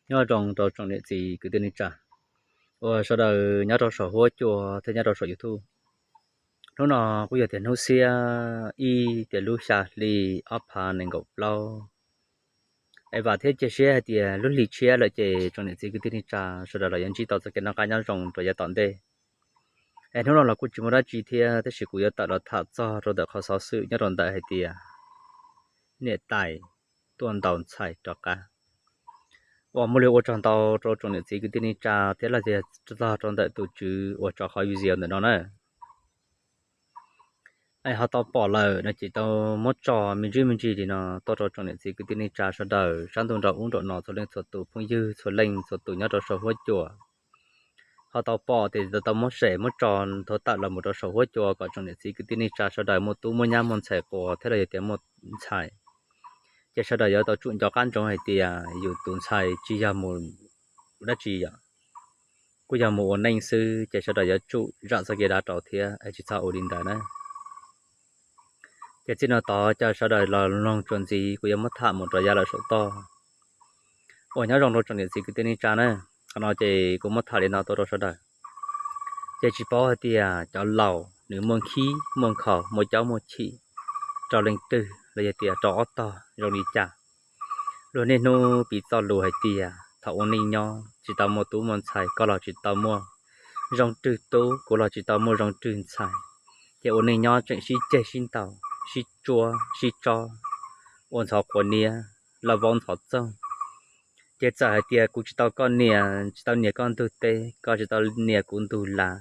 Nyob zoo rau tsoom niam txiv kwv tij neej tsa uas sawv daws nyob rau saum huab cua thiab nyob rau saum YouTube. Hnub no kuj yog tias hnub xiab ib tiam lub xya hli ob phav nees nkaum plaub. Es vam thiab cia siab hais tias lub hli tshiab lawm ces tsoom niam txiv kwv tij neej tsa sawv daws los yuav ntsib tau txoj kev noj qab nyob zoo rau yav tom ntej. Es hnub no los kuj tsis muaj dab tsi thiab, tab sis kuv yuav tawm los tham txog rau ntawm qhov xov xwm nyob rau ntawm hais tias niam tais tuaj ntaus ntxhais rov qab, uas muaj lus ua tsaug ntau rau tsoom niam txiv kwv tij neej tsa thiab los yog txog rau ntawm tus tswv uas tso qhov video ntawm no na. Es ho tau pom lawm no ces tau muab tso me ntsis me ntsis li no tuaj rau tsoom niam txiv kwv tij neej tsa sawv daws sab ntuj nraum ub nraum no txhua leej txhua tus, phooj ywg txhua leej txhua tus nyob rau saum huab cua. Ho tau pom ces tau muab share muab tso nthuav tawm los mus rau saum huab cua kom tsoom niam txiv kwv tij neej tsa sawv daws muaj tub muaj nyab muaj ntxhais quas thiab los yog tias muaj ntxhais, ces sawv daws yuav tau tsum nco qab ntsoov hais tias yus tus ntxhais tsis yog mus ua dab tsi yom, kuj yog mus ua neej xwb, ces sawv daws yuav tsum zam txoj kev dav rau thiab es tsis txhob ua li ntawd na. Ces txij no tod cov sawv daws los mloog txuas ntxiv kuv yuav muab tham mus rau yav lawm saum toj. Uas nyob zoo rau tsoom niam txiv kwv tij neej tsa na, qhov no ces kuv muab tham li no tuaj rau sawv daws. Ces tsis paub hais tias cov laus nws muaj khib muaj nkhaus muaj caub muaj chim rau leej twg los yog tias rau ob tog zoo li cas. Luag niaj hnub piv txoj lus hais tias thaum ua neej nyob tsis tau muaj tub muaj ntxhais, koj los tsis tau muaj zoo rwg tub, kuv los tsis tau muaj zoo rwg ntxhais, ces ua neej nyob tseem sib ceg sib ntaus, sib tsuab sib tsob, ua ntxhov quav niab, loj vaub ntxhov txoog. Ces txawm hais tias kuv tsis tau koj nias, tsis tau nias koj ntug teb, koj tsis tau nias kuv ntug lav,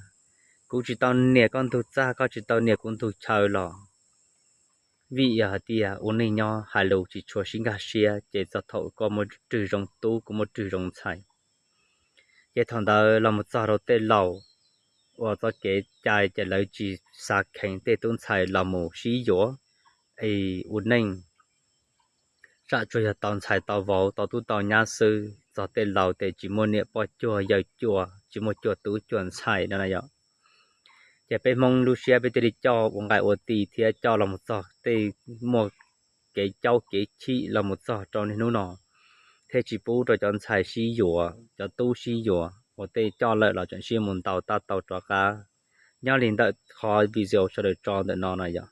kuv tsis tau nias koj ntug txaj, koj tsis tau nias kuv ntug chaw los vim yog hais tias ua neej nyob hais lus tsis tshua sib nkag siab, ces txog thaum koj muaj rwg zoo tub, kuv muaj rwg zoo ntxhais, ces thaum ntawd los mus txog rau tej laus uas txoj kev cai ces lawv tsis xav kheev tej tub ntxhais los mus sib yuav es ua neej, tsam tsuas yog tau ntxhais tau vauv tau tub tau nyab xwb, txog tej laus ces tsis muaj niam poj cuag yawg cuag, tsis muaj cuag tub cuag ntxhais no na yom. Ces peb Hmoob lub siab peb thiaj li coj ua nqaij ua ti thiab coj los mus txog tej muaj kev caub kev chim los mus txog rau niaj hnub no, thiaj tsis pub rau cov ntxhais sib yuav, cov tub sib yuav, ua tej coj lawm los tseem sib mus ntaus tab tau rov qab. Nyob li ntawm qhov video sawv daws tso ntawm no no yom,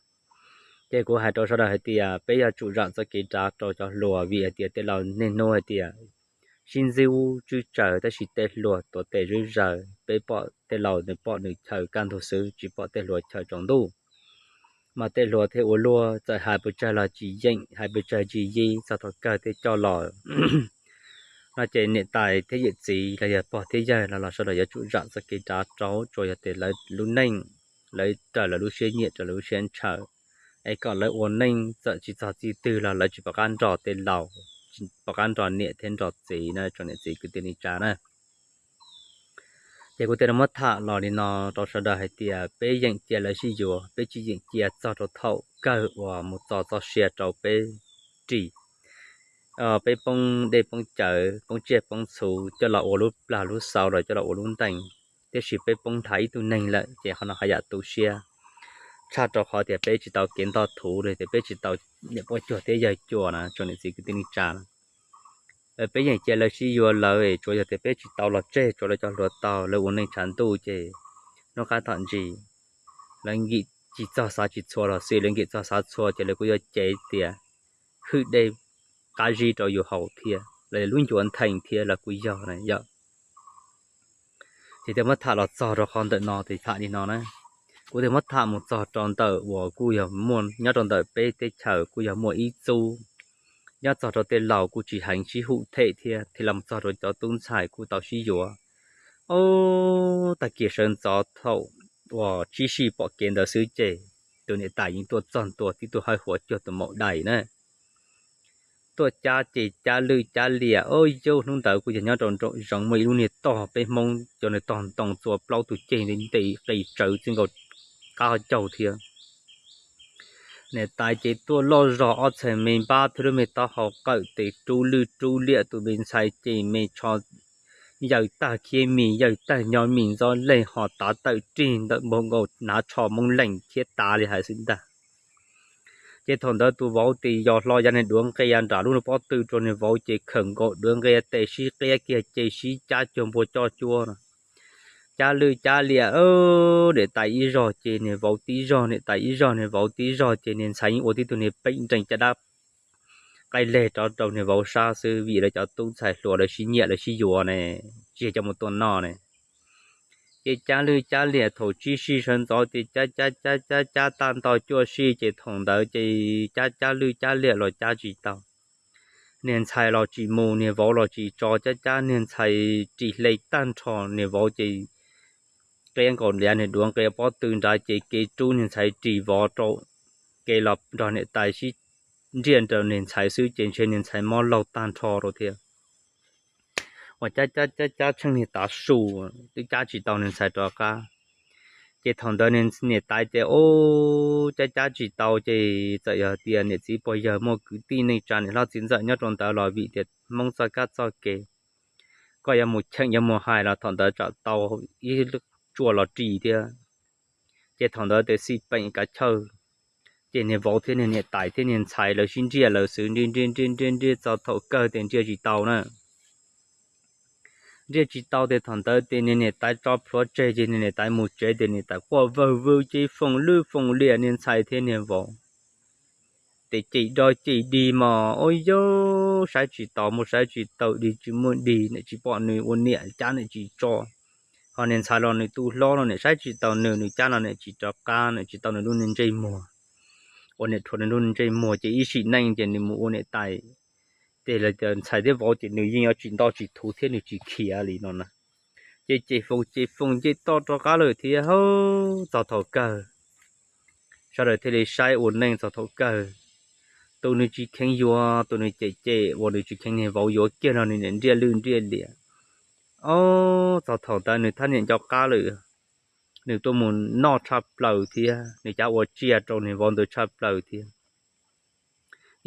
ces kuv hais rau sawv daws hais tias peb yuav tsum zam txoj kev dav rau cov hluas, vim hais tias tej laus niaj hnub hais tias sib ntxub tswb tsaws, tab sis tej hluas tuav tes zwb zaws, peb pom tej laus nws pom nws chaw kaj ntug xwb, tsis pom tej hluas chaw tsaus ntuj. Mas tej hluas thiaj ua luaj, txawm hais pes tsawg los tsis yeem, hais pes tsawg tsis yig, txog thaum kawg thiaj coj los. No ces niam tais thiab yawm txiv los yog pog thiab yawg los los sawv daws yuav tsum zam txoj kev dav rau, tsuas yog tias lawv lub neej, lawv raws lawv lub siab nyiam, raws lawv lub siab ntshaw, es kom lawv ua neej txawm tsis txog txij twg los lawv tsis pom qab nrog tej laus, tsis pom qab nrog niam thiab nrog txiv na, tsoom niam txiv kwv tij neej tsa na. Ces kuv thiaj li muab tham los li no rau sawv daws hais tias peb yeem cia lawv sib yuav, peb tsis yeem cia txog rau thaum kawg uas mus txo txoj sia rau peb ris, peb poob dej poob cawv, poob tsiaj poob txhu, coj los ua lub plag lub xauv los coj los ua lub ntees, tiam sis peb poob nthav ib tug neeg lawm, ces qhov no haj yam tu siab tshaj rau qhov tias peb tsis tau kev ntog thuv li, tias peb tsis tau niam poj cuag thiab yawg cuag na, tsoom niam txiv kwv tij neej tsa. Peb yeem cia lawv sib yuav lawm, tsuas yog tias peb tsis tau los tseg, tsuas lawv cov hluas tau, lawv ua neej tshav ntuj ces hnub qab tom ntsis lawv nkim tsis txog xav tsis txhua los xij, lawv nkim txog xav txhua ces lawv kuj yuav cev tias hwj dej qab zib rau yus haus thiab, los lub ncuav nthees thiab los kuj yog na yom. Ces thiaj muab tham los txog rau qhov ntawm no, ces tham li no na. Kuv thiaj muab tham mus txog rau ntawm uas kuj yog muaj nyob rau ntawm peb teb chaws kuj yog muaj ib txub, nyob txog rau tej laus kuj tsis heev sib hum them thiab, thiaj los txog rau cov tub ntxhais kuj tau sib yuav. Ob, tag kis sawv ntxov thaum uas tsib sij pom kev ntawd xwb ces tus niam tais yeej tuaj txog ntua tib tug hawb huam cuag tus maum dais na, tuaj cab ces cab lwj cab liam. Ob, yus hnub ntawd kuj yog nyob rau nraum zoov muaj ib lub niag tog, peb Hmoob cov niag tog ntoo txua plaub tug ceg nti nti qis tsawv txij nkaus qab ho caug thiab. Niam tais ces tuaj loj zog ob txhais me npab thiab lub me taub hau qawm tes rub lwj rub liam, tus me ntxhais ces me tsho yaws tag khiab mis, yaws tag nyo mis, ntxob leeg ho tav tawm rig ntawm npoo nkaus hnav tsho Moob Leej thiab tas li hais xwb ntag. Ces thaum ntawd tus vauv tes yos hlo yav niag duav nqia nram lub pob tw rau niag vauv ces khawm nkaus duav nqia tes sib qiab kiag ces sib cab cuag npua coj cuab no. Cab lwj cab liam, niam tais ib zog ces niag vauv tib zog, niam tais ib zog niag vauv tib zog ces niag ntxhais yeej ua tib tug niag peem nrees caj dab qaij leg rov rau niag vauv sab xwb vim lawv cov tub ntxhais hluas lawv sib nyiam lawv sib yuav ne, tsis yog coj mus tua noj ne. Ces cab lwj cab liam thaum tsib sij sawv ntxov ces cab cab cab cab cab tag nto cuaj sij ces thaum ntawd ces cab cab lwj cab liam los cab tsis tau. Niag ntxhais los tsis mus, niag vauv los tsis tso, cab cab niag ntxhais ris hle tag nrho, niag vauv ces qiab nkaus liav niag duav nqia pob tw nrad ces kev rub niag ntxhais ris vov rau, kev los nrog niam tais sib nriaj rau niag ntxhais xwb ces ntshe niag ntxhais mob laug tag nrho rau thiab. Uas cab cab cab cab tsheej niag tav su, twb cab tsis tau niag ntxhais rov qab. Ces thaum ntawd niam tais ces ub cab cab tsis tau ces txawm yog tias niam txiv pog yawg muaj kwv tij neej tsa niam hlob txiv ntxawm nyob rau ntawd los vim tias Hmoob txoj kab txoj kev, koj yuav mus cheem yuav mus hais los thaum ntawd tsam tau ib tsuas los ris thiab. Ces thaum ntawd tes xij peem kav chawj, ces niag vauv thiab niag niam tais thiab niag ntxhais lawv sib nriaj lawv xwb, nriaj nriaj nriaj nriaj nriaj txog thaum kawg tes nriaj tsis tau na. Nriaj tsis tau tes thaum ntawd tes niag niam tais tso plhuav tseg ces niag niam tais mus tsev tes niam tais quaj vawg vwg ces foom lwj foom liam niag ntxhais thiab niag vauv. Tes cem dog cem dig mas ua yog saib tsis taus, muaj saib tsis taus, dig tsis muaj dig, niam tsis pom nws ua niam cab niam tsis tso. Ho niag ntxhais los nws tu hlob no niam saib tsis taus nws, nws cab los niam tsis rov qab, niam tsis tau nws lub niag ntsej muag, ua niam rhuav nws lub niag ntsej muag ces ib sim neej ces nws mus ua niam tais. Ces lawv tias ntxhais thiab vauv ces nws yeej yuav tsis nto tsis thuv thiab nws tsis khiav li no na. Ces cem foom cem foom nce toj rov qab lawm thiab hauv txog thaum kawg, sawv daws thiaj li saib ua neej txog thaum kawg. Tus nws tsis kheev yuav, tus nws cem cem uas nws tsis kheev niag vauv yuav kiag los nws niam nriaj lwj nriaj liam. Ob, txog thaum ntawd nws thab niam nco qab lawm, nws tuaj mus noj tshaj plaws thiab nws cab ua tsiaj rau niag vauv ntawd tshaj plaws thiab.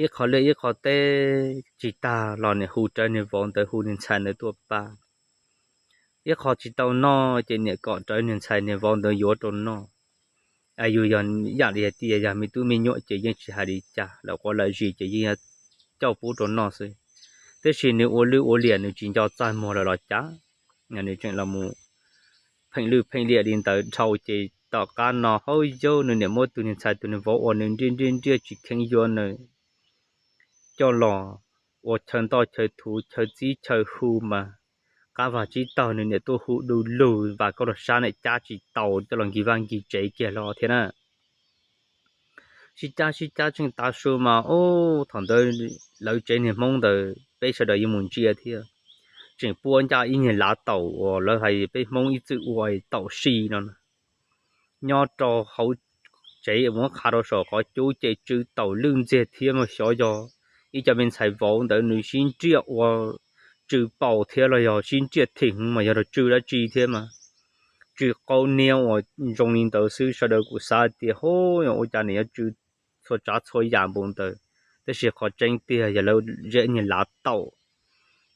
Ib qho liaj ib qho teb tsis tag los niam hu rawv niag vauv ntawd hu niag ntxhais ntawd tuaj pab. Ib qho tsis tau noj ces niam kom rawv niag ntxhais niag vauv ntawd yuav rau noj. Yus yog yam li hais tias yog me tub me nyuam ces yeej tsis hais li cas, lawv quav lawv zis ces yeej yuav coj pub rau noj xwb. Tab sis nws ua lwj ua liam nws tsis nco txaj muag lawm los cas, nws tseem los mus pheej lwj pheej liam li ntawd dhau ces tom qab no hauv yaug nws niam muab tus niag ntxhais tus niag vauv uas nws nriaj nriaj nriaj tsis kheev yuav nws coj los ua chaw ntoj chaw thuv chaw txib chaw hu mas qab vag tsib taug nws niam tuaj hu du lug, Vam, koj los saib, niam cab tsis tau, coj los nkig vaj nkig tsev kiag los thiab na. Sib cab sib cab tsheej tav su mas ub thaum ntawd lawv tsev niag Hmoob ntawd peb sawv daws yeej mus ntsia thiab, tseem puab ncaj ib niag lav taum uas lawv hais peb Hmoob ib txwm ua taum si no, nyob rau hauv tsev muab qha rau saum qhov cub ces tsw taum lwj ntxiag thiab mas xyov yog ib co me ntxhais vauv ntawd nws sib nriaj ua tsw paum thiab los yog sib nriaj theem mas yog rau tsw dab tsi thiab mas tsw qau niab uas zoo li ntawd xwb. Sawv daws kuj xav tias hu, ua cas nws yuav tsw txhua tsav txhua yam npaum ntawd, tab sis qhov tseeb tiag yog lawv zeb niag lav taum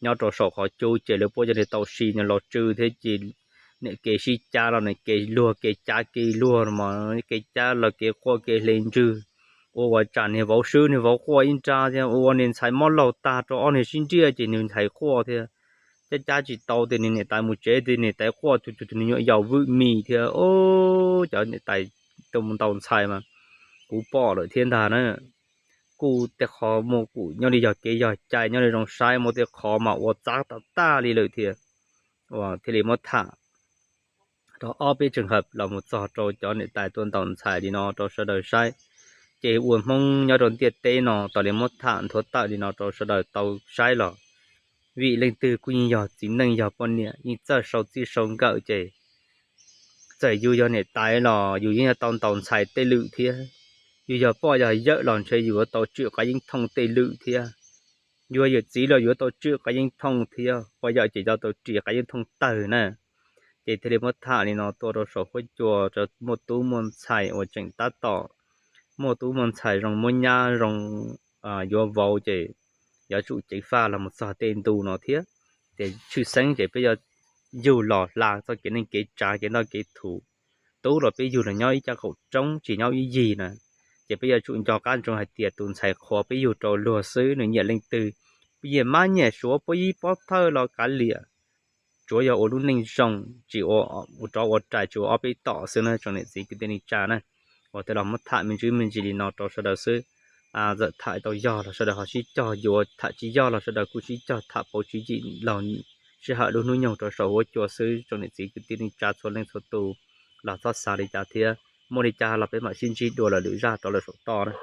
nyob rau saum qhov cub ces lawv puab cov niag taum si no los tsw thiab ces niam kev sib cab los niam kev luag kev cab kev luag mas kev cab los kev quaj kev hle ntswg, ua ua tsam niag vauv swb niag vauv quaj ib nrab thiab, ua ua niag ntxhais mob laug tag rau ob niag sib nriaj ces niag ntxhais quaj thiab. Cab cab tsis tau ces niag niam tais mus tsev ces niam tais quaj tus tus tus me nyuam yaus vwm mis thiab. Ub, cov niam tais tuaj mus ntaus ntxhais mas kuv pom lawm thiab ntag na. Kuj tej qhov muaj kuj nyob li yog kev yog cai nyob li zoo saib, muaj tej qhov mas ua txav tag tag li lawm thiab. Uas thiaj li muab tham rau ob peb trường hợp los mus txog rau cov niam tais tuaj ntaus ntxhais li no rau sawv daws saib. Ces ua Hmoob nyob rau ntiaj teb no tau li muab tham nthuav tawm li no rau sawv daws tau saib los vim leej twg kuj yeej yog txiv neej yog poj niam yeej txawj sau txij sau nkawm ces txawm yus yog niam tais los yus yeej yuav tau ntaus ntxhais tej lwm thiab. Yus yog poj yog yawm los ntshe yus yuav tau tswm qav yeeb thooj tej lwm thiab. Yus yog yawm txiv los yuav tau tswm qav yeeb thooj thiab, poj yawm ces yuav tau ris qav yeeb thooj tawg na. Ces thiaj li muab tham li no tuaj rau saum huab cua rau muaj tub muaj ntxhais uas tseem tab tom muaj tub muaj ntxhais zoo muab nyab zoo yuav vauv ces yuav tsum ceev faj los mus txog tej ntu no thiab. Ces tshwj xeeb ces peb yuav yug los hla txoj kev neej kev tsav kev ntoj kev thuv. Tub los peb yug los nyob ib co qaum roob tsis nyob ib yig na. Ces peb yuav tsum nco qab ntsoov hais tias tus ntxhais qhuas peb yug rau luag xwb, nws nyiam leej twg, nyiam mab nyiam suav, puab yib puab thawj los kav liam, tsuav yog ua lub neej zoo, tsis ua rov ua rais, tsis ua ob peb tom xwb na tsoom niam txiv kwv tij neej tsa na. Ua tej los muab tham me ntsis me ntsis li no rau sawv daws xwb. Txawm tham tau yog los sawv daws ho sib cog yuav, tham tsis yog los sawv daws kuj sib cog tham pauv tswv yim los sij hawm lub hnub nyoog rau saum huab cua xwb tsoom niam txiv kwv tij neej tsa txhua leej txhua tus. Los txhob xav li cas thiab, muaj li cas los peb mam sib ntsib dua lwm lwm zaj rov lawm saum toj na.